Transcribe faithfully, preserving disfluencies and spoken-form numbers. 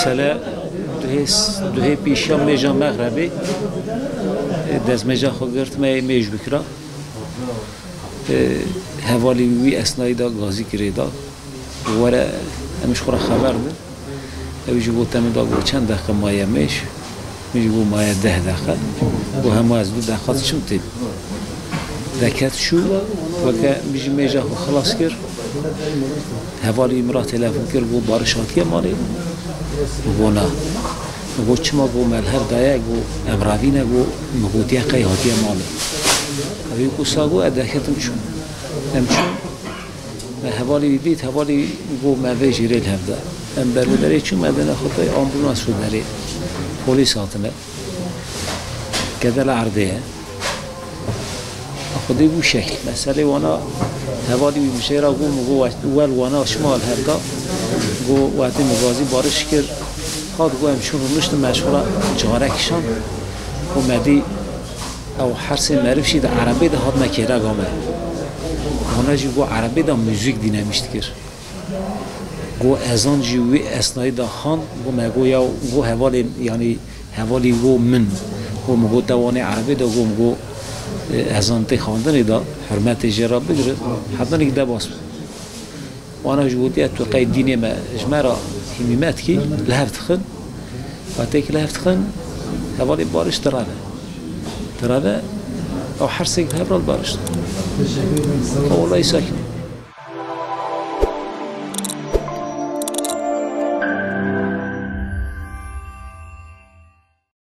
Sele duhê, duhê pêşiya mêja mexrebê, e, destmêja xwe girt me yê mêj bikira. E, hevalî wî esnayî da gazî girê da. Were, em ji xwe re xeber din. Ew ji bo te min da got çend deqe maye mêj. Min ji bo maye deh deqe. Got hema ez du deqat çim tê. Deket çû, weke min jî mêja xwe xilas kir. Hevalî min ra telefon kir, got Bariş hatiye malê? Min got na. Min got çima? Got me li hev daye, got em ravîne, got min gotiye qey hatiye malê. Ew ê got sa got ez deketim çûm. Em çûn. Me hevalî wî dît, hevalî got me vê jêrê li hev de. Em berwêderê çûn, me dine xwe pey ambulans û derê polîs hatine. Kete li erdê ye. Xwedê bû şekil. Meselê wana hevalî wî min jê re got, min got we-, wel wana şima li hev da. Got wextê min gazî Bariş kir, hat got em çûn rûniştin me ji xwe re carek şand. Got me dî ew hersê meriv jî di erebê de hatine kêleka me. Wana jî got erebê de muzîk dînemîş dikir. Got ezan jî wî esnayî de xand, got me got ya, got hevalê, yanî hevalî got min. Got min got te wanê erebê de, got min got, e, ezan tê xandinê de, hurmetê jê re bigire, hetanek debas bû. Wana jî gotiye tu qey dînê me ji me re hîmîmet kî, li hev dixin. Wextê ki li hev dixin, hevalê Bariş direve. Direve, ew hersek li hev re li Bariş. Ew wela sakin.